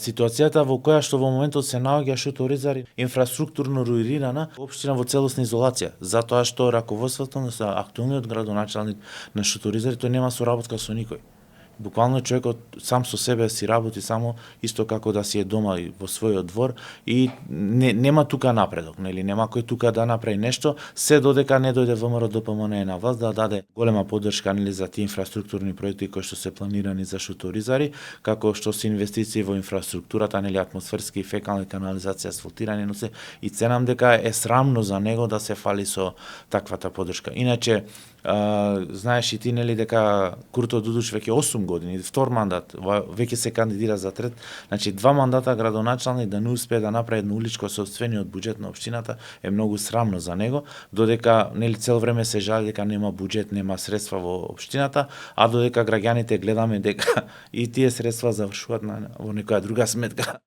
ситуацијата во која што во моментот се наоѓа Шуторизари инфраструктурно руинирана општина во целосна изолација, затоа што раководството на актуелниот градоначалник на Шуторизари тој нема соработка со никој. Буквално човекот сам со себе си работи само исто како да си е дома во својот двор и нема тука напредок, нели, нема кој тука да направи нешто, се додека не дојде ВМРО ДПМН на власт да даде голема поддршка, нели, за тие инфраструктурни проекти кои што се планирани за Шуторизари, како што се инвестиции во инфраструктурата, нели, атмосферски и фекални канализација, асфалтирање, но се и ценам дека е срамно за него да се фали со таквата поддршка. Иначе знаеш и ти, нели, дека Курто Дудуш веќе 8 години, втор мандат, веќе се кандидира за трет, значи 2 мандата градоначалник да не успее да направи едно уличко со сопствениот буџет на општината е многу срамно за него, додека, нели, цел време се жали дека нема буџет, нема средства во општината, а додека граѓаните гледаме дека и тие средства завршуваат во некоја друга сметка.